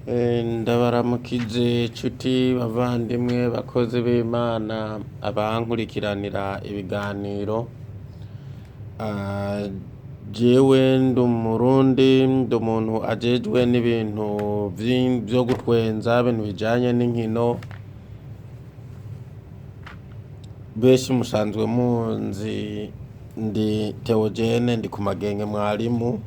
Ndabaramukije nshuti bavandimwe bakozi b'Imana abankurikiranira ibiganiro. Jewe ndi umurundi, ndi umuntu ajejwe n'ibintu vyo gutwenza, ibintu bijanye n'inkino. Benshi musanzwe munzi, ndi Theogene Ndikumagenge mwarimu.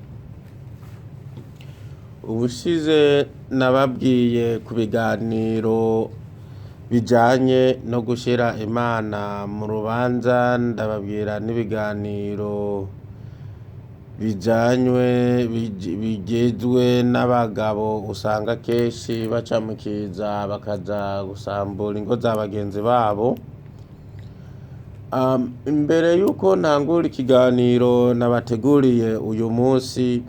Ubushize nababwiye ku biganiro bijanye no gushira Imana mu rubanza, ndababwira n'ibiganiro bijanywe bigizwe n'abagabo usanga kenshi baca mu kiza bakaja gusambura ingo za bagenzi babo. Imbere yuko ntangura ikiganiro nabateguriye uyu munsi,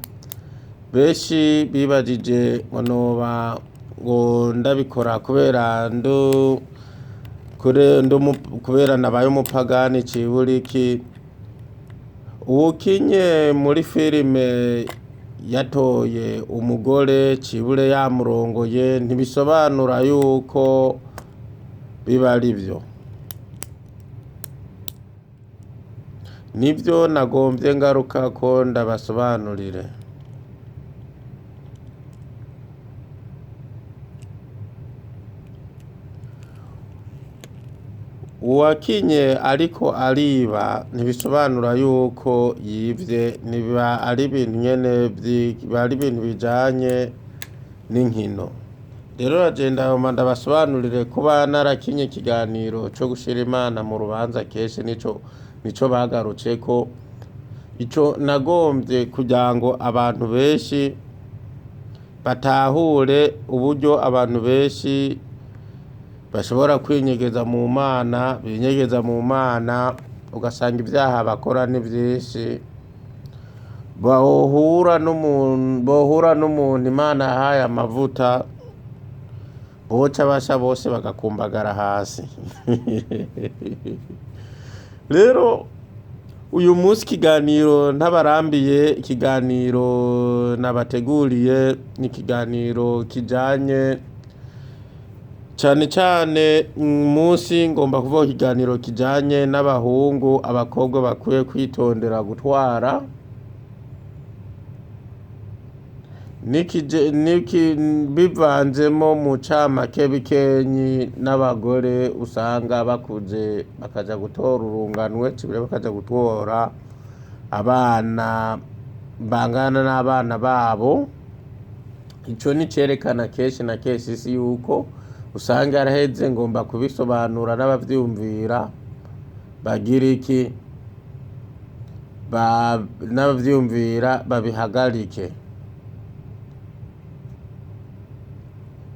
benshi bibajije ngo noba ngo ndabikora kubera kubera nabaye umupagani ciburiki. Uwukinye muri filime yatoye umugore cibure yamurongoye ntibisobanura yuko biba arivyo. Nivyo nagomvye ngarukako ndabasobanurire. Uwakinye ariko ariba ntibisobanura yuko yivye, biba ari ibintu nyene biba ari ibintu bijanye n'inkino. Rero naje ndagomba ndabasobanurire kuba narakinye ikiganiro co gushira Imana mu rubanza kenshi nico bagarutseko. Ico nagomvye kugira ngo abantu benshi batahure uburyo abantu benshi bashobora kwinyegeza mu Mana, binyegeza mu Mana ugasanga ivyaha bakora ni vyinshi. Bohura n'umuntu Imana yahaye amavuta, boca basha bose bagakumbagara hasi. Rero uyu munsi ikiganiro ntabarambiye, ikiganiro nabateguriye ni ikiganiro kijanye cane cane munsi ngomba kuvuga ikiganiro kijanye n'abahungu, abakobwa bakwiye kwitondera gutwara, bivanzemo mu camake bikenyi n'abagore usanga bakuze bakaja gutora urunganwe, cibure bakaja gutora abana bangana n'abana babo. Ico ni icerekana kenshi na kenshi isi yuko usanga yaraheze, ngomba kubisobanura n'abavyumvira bagira iki, n'abavyumvira babihagarike.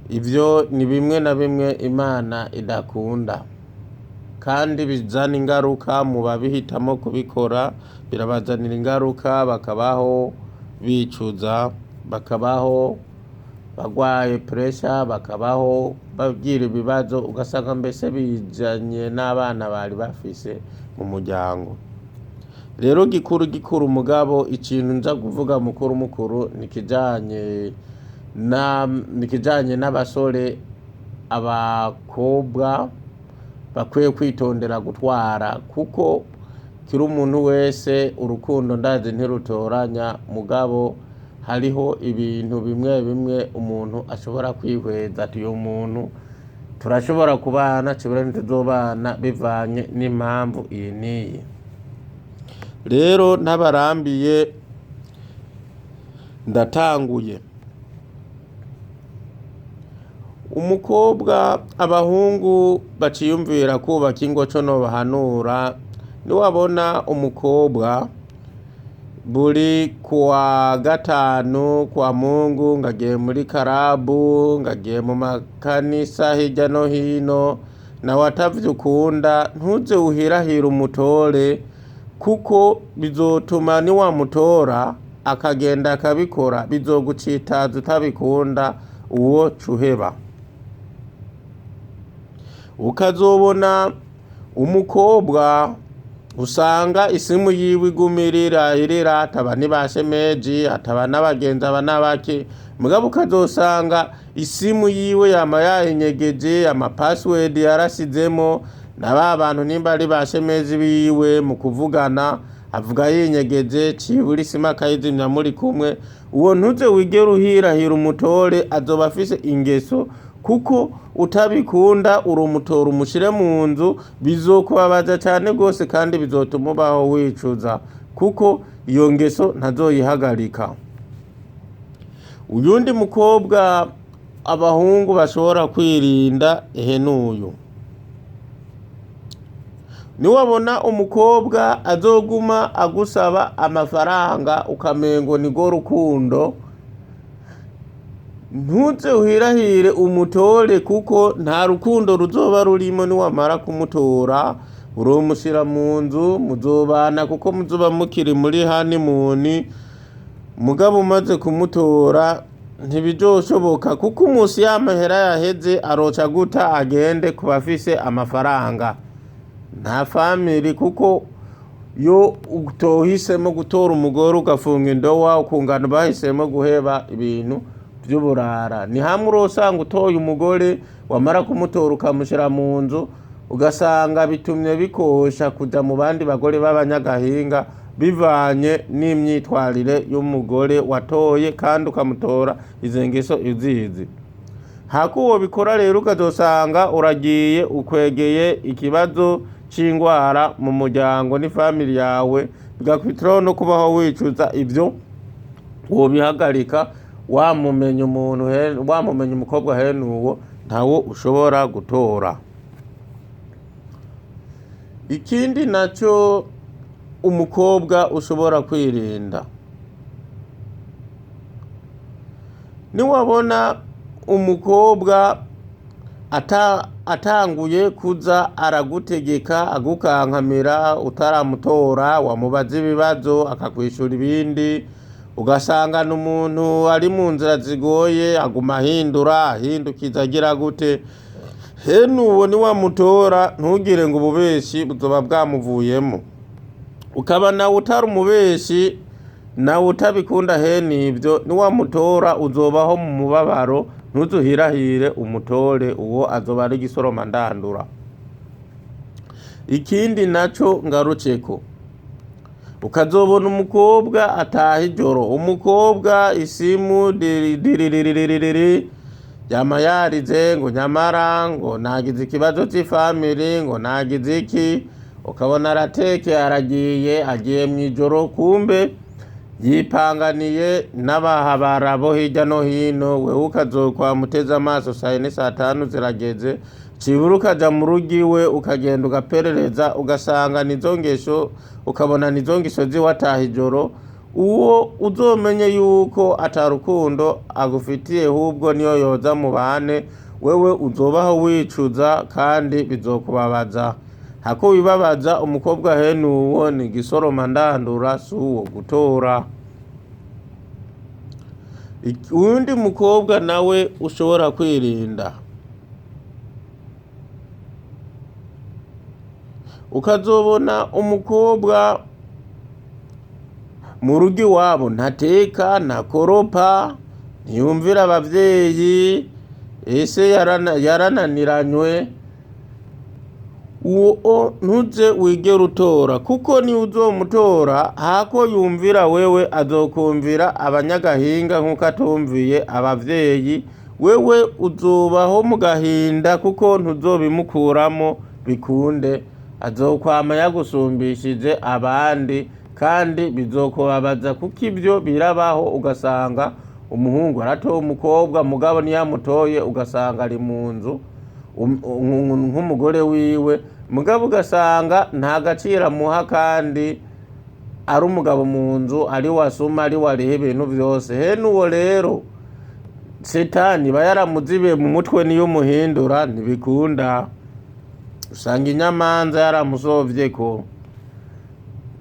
Ivyo ni bimwe na bimwe Imana idakunda kandi bizana ingaruka mu babihitamwo kubikora, birabazanira ingaruka bakabaho bicuza, bakabaho bagwaye pressure, bakabaho bagira ibibazo, ugasanga mbese bijanye n'abana bari bafise mu muryango. Rero gikuru gikuru mugabo ikintu nza kuvuga mukuru mukuru ni ikijanye n'abasore, abakobwa bakwiye kwitondera gutwara kuko kira umuntu wese urukundo ndazi ntirutoranya, mugabo hariho ibintu bimwe bimwe umuntu ashobora kwihweza ati uyu muntu turashobora kubana cibure ntituzobana bivanye n'impamvu iyi n'iyi. Rero ntabarambiye ndatanguye. Umukobwa abahungu baciyumvira kwubaka ingo co nobahanura, niwabona umukobwa buri kuwa gatanu kuwa Mungu ngo agiye muri karabu, ngo agiye mu makanisa hirya no hino, nawe atavyo ukunda ntuze uhirahire umutore kuko bizotuma niwamutora akagenda akabikora bizogucitaza utabikunda uwo cuheba. Ukazobona umukobwa Usanga isimu yiwe iguma irira irira, ataba n'ibashemeji, ataba n'abagenzi, aba n'abaki, mugabo ukazosanga isimu yiwe yama yayinyegeje, ama password yarashizemo, na ba bantu nimba ari bashemeji biwe mu kuvugana avuga yinyegeje, cibura isimu akayizimya muri kumwe. Uwo ntuze wigere uhirahira umutore, azoba afise ingeso, kuko utabikunda urumutora umushire mu nzu, bizokubabaza cane gose kandi bizotuma ubaho wicuza, kuko iyo ngeso ntazoyihagarika. Uyundi mukobwa abahungu bashobora kwirinda ehe n'uyu: niwabona umukobwa azoguma agusaba amafaranga ukamengo nirwo rukundo, ntuze uhirahire umutore, kuko nta rukundo ruzoba rurimo. Niwamara kumutora uromushira mu nzu, muzobana kuko muzoba mukiri muri honeymoon, mugabo umaze kumutora ntibizoshoboka, kuko umusi y'amahera yaheze aroca guta agende ku bafise amafaranga. Nta family, kuko yo utohisemo gutora umugore ugafunga indowa ukungana bahisemo guheba ibintu vy'uburara. Ni hamwe urosanga utoye umugore, wamara kumutora ukamushira mu nzu, ugasanga bitumye bikosha kuja mu bandi bagore b'abanyagahinga, bivanye n'imyitwarire y'umugore watoye kandi ukamutora izo ngeso uzizi. Hako wobikora rero ukazosanga uragiye ukwegeye ikibazo c'ingwara mu muryango n'ifamili yawe, bigakwitiraho no kubaho wicuza. Ivyo wobihagarika wamumenya umuntu, wamumenya umukobwa hene uwo ntawo ushobora gutora. Ikindi naco umukobwa ushobora kwirinda, niwabona umukobwa atanguye kuza aragutegeka agukankamira utaramutora, wamubaza ibibazo akakwishura ibindi, ugasanga n'umuntu ari mu nzira zigoye, aguma ahindura ahindukiza agira gute, hene uwo niwamutora ntugire ngo ububeshi buzoba bwamuvuyemo. Ukaba nawe utari umubeshi, nawe utabikunda hene ivyo, niwamutora uzobaho mu mubabaro. Ntuzuhirahire umutore, uwo azoba ari igisoroma ndandura. Ikindi naco ngarutseko, ukazobona umukobwa ataha ijoro, umukobwa isimu diririririri yama yarize ngo nyamara ngo nagize ikibazo c'ifamili, ngo nagize iki, ukabona aratekeye aragiye, agiye mw'ijoro, kumbe yipanganiye n'abahabara bo hirya no hino. Wewe ukazokwama uteze amaso sayine satanu zirageze, cibura ukaja mu rugo iwe, ukagenda ugaperereza, ugasanga nizo ngesho, ukabona nizo ngesho ziwe ataha ijoro. Uwo uzomenye yuko ata rukundo agufitiye, ahubwo niyo yoza mubane, wewe uzobaho wicuza kandi bizokubabaza. Hako wibabaza, umukobwa hene uwo ni igisoroma ndandura, si uwo gutora. Uwundi mukobwa nawe ushobora kwirinda, ukazobona umukobwa mu rugo iwabo ntateka, ntakoropa, ntiyumvira abavyeyi, ese yarananiranywe, uwo ntuze wigere utora, kuko niwe uzomutora hako yumvira wewe azokumvira abanyagahinga nk'uko atumviye abavyeyi. Wewe uzobaho mu gahinda kuko ntuzobimukuramo bikunde, azokwama yagusumbishije abandi kandi bizokubabaza, kuko ivyo birabaho, ugasanga umuhungu aratoye umukobwa, mugabo ntiyamutoye ugasanga ari mu nzu nk'umugore wiwe, mugabo ugasanga nta gaciro amuha kandi ari umugabo mu nzu, ari we asuma, ari we ariha ibintu vyose. Hene uwo rero setani iba yaramuzibiye mu mutwe, niyo umuhindura ntibikunda, usanga inyamanza yaramusovyeko,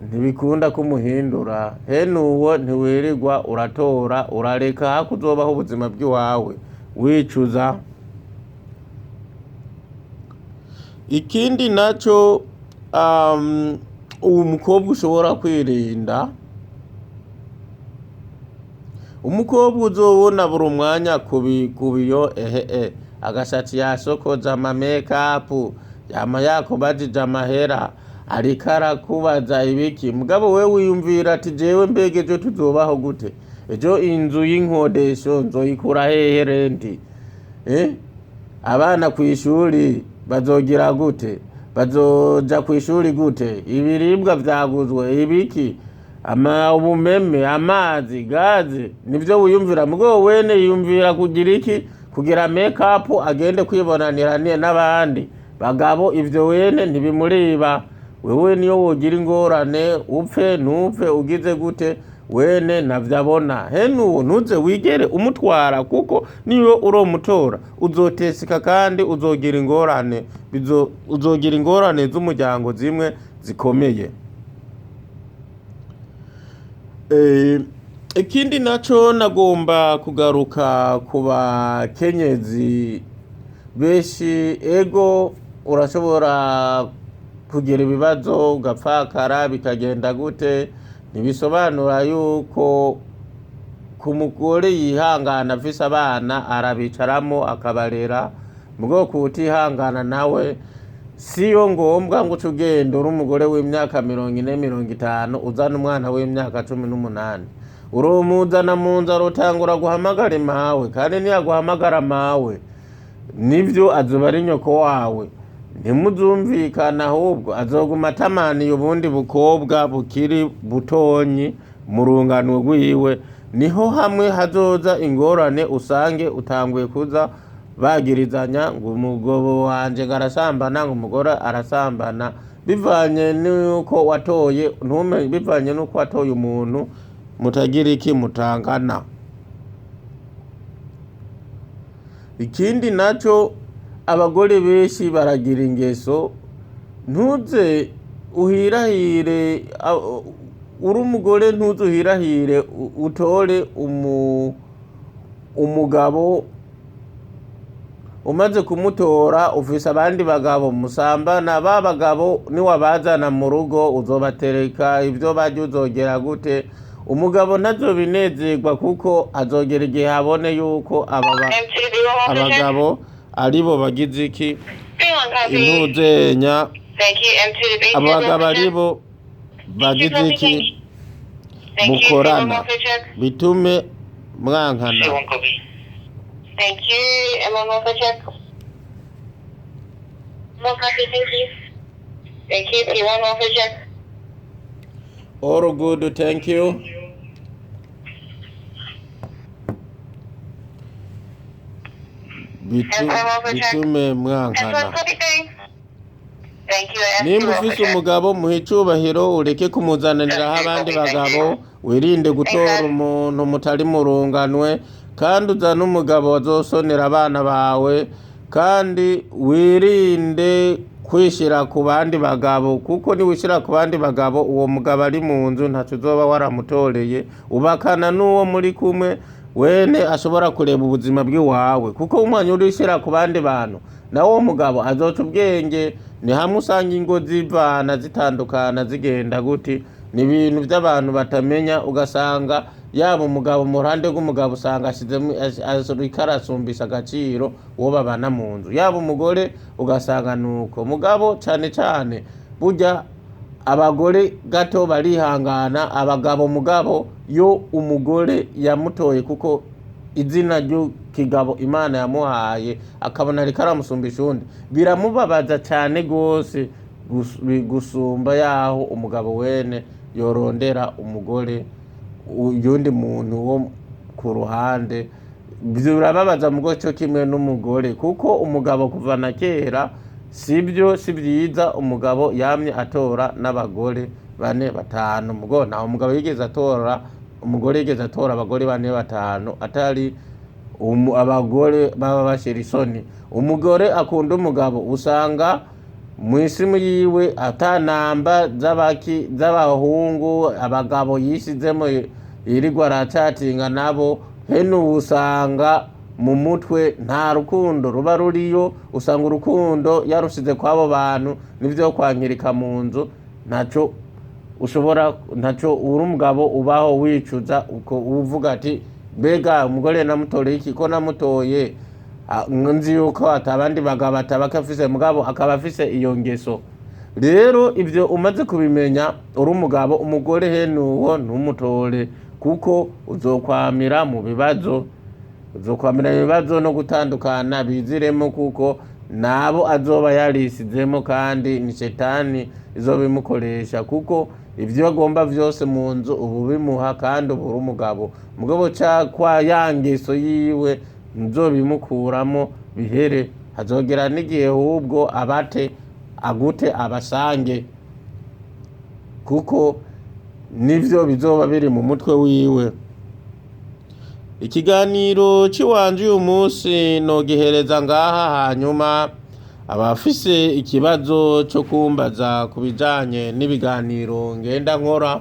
ntibikunda kumuhindura. Hene uwo ntiwirirwa uratora, urareka hako uzobaho ubuzima bw'iwawe wicuza. Ikindi naco, Uwo mukobwa ushobora kwirinda, umukobwa uzobona buri mwanya kubiyo ehe agashatsi yasokoza, ama makeup, yama yakubajije amahera, ariko arakubaza ibiki, mugabo wewe wiyumvira ati: "Jewe mbega ejo tuzobaho gute? Ejo inzu y'inkodesho nzoyikura hehe? Rent, abana kw'ishuri bazogira gute? Bazoja kw'ishuri gute? Ibiribwa vyaguzwe ibiki, ama ubumeme, amazi, gaze." Nivyo wiyumvira, mugabo wene yiyumvira kugira iki? Kugira make up, agende kwibonanira n'abandi bagabo. Ivyo wene ntibimuriba. Wewe niyo wogira ingorane, upfe ntupfe, ugize gute, wene ntavyo abona. Hene uwo ntuze wigere umutwara, kuko niyo uromutora uzoteseka kandi uzogira ingorane, uzogira ingorane z'umuryango zimwe zikomeye. Ikindi naco nagomba kugaruka ku bakenyezi benshi. Ego, urashobora kugira ibibazo ugapfakara, bikagenda gute, ntibisobanura yuko ku mugore yihangana afise abana arabicaramo akabarera. Mugabo kutihangana nawe siyo ngombwa ngo uce ugenda uri umugore w'imyaka 40, 50, uzana umwana w'imyaka 18, urumuzana mu nzu, arutangura guhamagara mawe, kandi niyaguhamagara mawe nivyo azoba ari nyoko wawe, ntimuzumvikana. Ahubwo azoguma atamaniye ubundi bukobwa bukiri butonyi mu rungano rwiwe. Niho hamwe hazoza ingorane, usange utanguye kuza bagirizanya ngo umugabo wanje ngo arasambana, ngo umugore arasambana, bivanye n'uko watoye ntume, bivanye n'uko watoye umuntu mutagira iki, mutangana. Ikindi naco, abagore benshi baragira ingeso. Ntuze uhirahire, uri umugore, ntuze uhirahire utore umugabo. Umaze kumutora ufise abandi bagabo musambana. Ba bagabo niwabazana mu rugo uzobatereka ivyo barya, uzogera gute? Umugabo ntazobinezerwa, kuko azogera igihe abone yuko aba abagabo aribo bagize iki, intuzenya, abagabo aribo bagize iki, mukorana, bitume mwankana. Thank you. M1 welfare check. One copy, thank you. Thank you. P1 welfare check. All good, thank you. Bitume mwankana. S1 copy three. Thank you. S2 Nimba welfare ufise check. umugabo, muhe icubahiro, ureke kumuzananiraho abandi bagabo. Wirinde gutora umuntu mutari murunganwe, kandi uzane umugabo azosonera abana bawe, kandi wirinde kwishira ku bandi bagabo, kuko niwishira ku bandi bagabo, uwo mugabo ari mu nzu ntaco uzoba waramutoreye. Ubakana n'uwo muri kumwe wene ashobora kureba ubuzima bw'iwawe, kuko umwanya urishira ku bandi bantu, nawe uwo mugabo azoca ubwenge. Ni hamwe usanga ingo zivana, zitandukana, zigenda guti. Ni ibintu by'abantu batamenya. Ugasanga yaba umugabo, mu ruhande rw'umugabo usanga ashizemo, ariko arasumbisha agaciro uwo babana mu nzu, yaba umugore ugasanga nuko. Mugabo cane cane burya abagore gato barihangana abagabo. Mugabo yo umugore yamutoye kuko izina ry'ikigabo Imana yamuhaye, akabona ariko aramusumbisha uwundi, biramubabaza cane gose gusumba yaho umugabo wene yorondera umugore uyundi muntu wo ku ruhande. Ivyo birababaza mugo co kimwe n'umugore, kuko umugabo kuva na kera sibyo, si vyiza. Umugabo yamye atora n'abagore bane, batanu. Mugo ntawe umugabo yigeze atora, umugore yigeze atora abagore bane, batanu, atari abagore baba bashira isoni. Umugore akunda umugabo usanga mw'isimu yiwe atanamba z'abaki, z'abahungu, abagabo yishizemo yirirwa aracatinga nabo. Hene ubu usanga mu mutwe nta rukundo ruba ruriyo, usanga urukundo yarushize kw'abo bantu, nivyo kwankirika mu nzu ntaco. Ushobora ntaco uri umugabo ubaho wicuza, uko uvuga ati: "Mbega umugore namutoreye iki, ko namutoye nzi yuko atabandi bagabo ataba afise, mugabo akaba afise iyo ngeso?" Rero ibyo umaze kubimenya uri umugabo, umugore henuwo ntumutore, kuko uzokwamira mu bibazo, uzokwamira mu bibazo no gutandukana biziremo, kuko nabo azoba yarisizemo, kandi ni shetani izobimukoresha, kuko ibyo agomba vyose mu nzu ubu bimuha, kandi ubu uri umugabo. Mugabo ca kwa ya ngeso yiwe nzobimukuramo bihere, hazogera n'igihe ahubwo abate agute abasange, kuko nivyo bizoba biri mu mutwe wiwe. Ikiganiro c'iwanje uyu munsi nogihereza ngaha. Hanyuma abafise ikibazo co kumbaza ku bijanye n'ibiganiro ngenda nkora,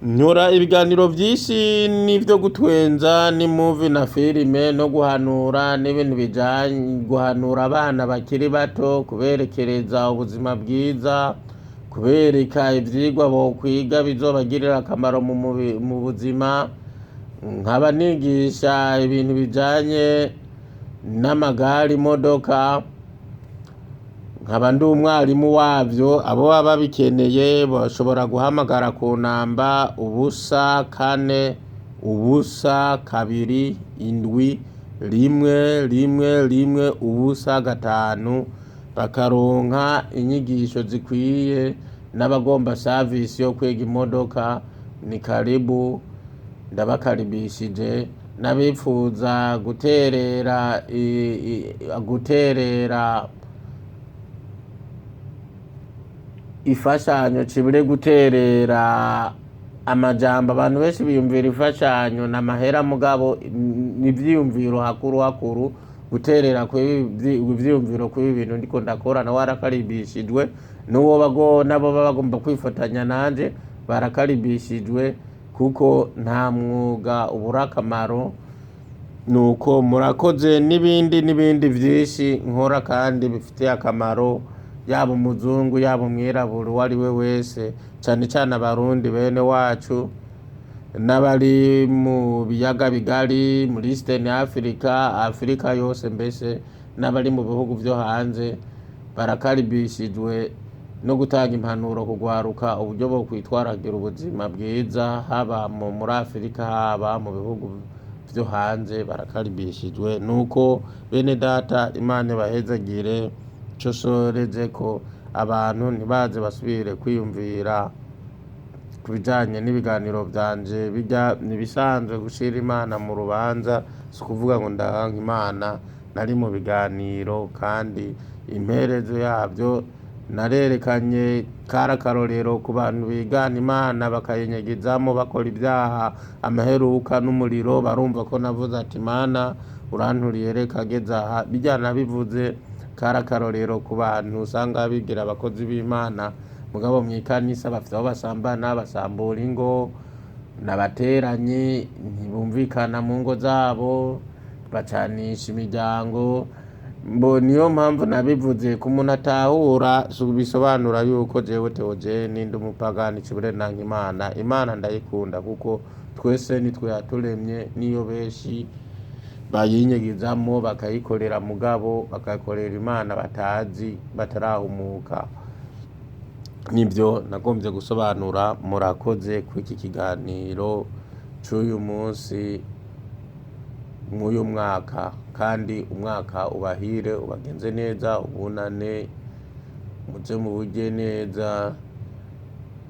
nkora ibiganiro vyinshi n'ivyo gutwenza, ni movie na filime, no guhanura n'ibintu bijanye guhanura abana bakiri bato, kuberekereza ubuzima bwiza, kubereka ivyigwa bokwiga bizobagirira akamaro mu buzima. Nkaba nigisha ibintu bijanye n'amagare, imodoka, nkaba ndi umwarimu wavyo. Abo baba babikeneye bashobora guhamagara ku namba 040 27 11 105, bakaronka inyigisho zikwiye. N'abagomba service yo kwiga imodoka ni karibu, ndabakaribishije. N'abifuza guterera ifashanyo, cibure guterera amajambo. Abantu benshi biyumvira ifashanyo n'amahera, mugabo ni ivyiyumviro hakuru hakuru. Guterera ivyiyumviro kw'ibi bintu ndiko ndakora, nawe arakaribishijwe. N'uwo bago nabo baba bagomba kwifatanya nanje barakaribishijwe, kuko nta mwuga ubura akamaro. Nuko murakoze, n'ibindi n'ibindi vyinshi nkora kandi bifitiye akamaro yaba umuzungu, yaba umwirabura, uwo ari we wese, cane cane abarundi bene wacu n'abari mu biyaga bigari, muri Eastern Africa, Afrika yose mbese, n'abari mu bihugu vyo hanze barakaribishijwe, no gutanga impanuro kugwaruka uburyo bwo kwitwaragira ubuzima bwiza, haba muri Afrika, haba mu bihugu vyo hanze, barakaribishijwe. Nuko bene data, Imana ibahezagire. Ico nsorezeko, abantu ntibaze basubire kwiyumvira ku bijanye n'ibiganiro vyanje. Bijya nibisanzwe gushira Imana mu rubanza, si ukuvuga ngo ndanka Imana. Nari mu biganiro, kandi imperezo yavyo narerekanye kari akarorero ku bantu bigana Imana bakayinyegezamo bakora ibyaha, amaheruka n'umuriro. Barumva ko navuze ati: "Mana uranturiye, reka ageze aha." Bijya nabivuze kari akarorero ku bantu usanga bigira abakozi b'Imana, mugabo mw'ikanisa bafite aho basambana, basambura ingo, n'abateranyi ntibumvikana mu ngo zabo, bacanisha imiryango. Mbo niyo mpamvu nabivuze ku muntu atahura, bisobanura yuko jewe Theogene ndi umupagani cibure nanka Imana. Imana ndayikunda, kuko twese nitwe yaturemye, niyo benshi bayinyegezamo bakayikorera, mugabo bakayikorera Imana batazi, batarahumuka. Nibyo nagombye gusobanura. Murakoze kuri iki kiganiro c'uyu munsi mw'uyu mwaka, kandi umwaka ubahire, ubagenze neza, ubunane muze muburye neza.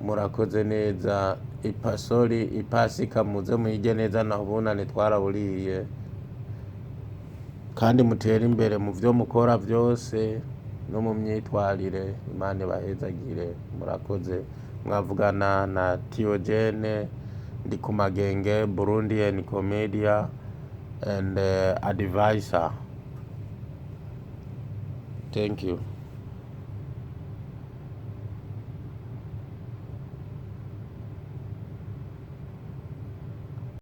Murakoze neza. Ipasori ipasika muze muyirye neza, naho ubunane twaraburiye, kandi mutere imbere mu vyo mukora vyose no mu myitwarire. Imana ibahezagire. Murakoze. Mwavugana na Theogene ndi ku Magenge, Burundian comedian and advisor. Thank you.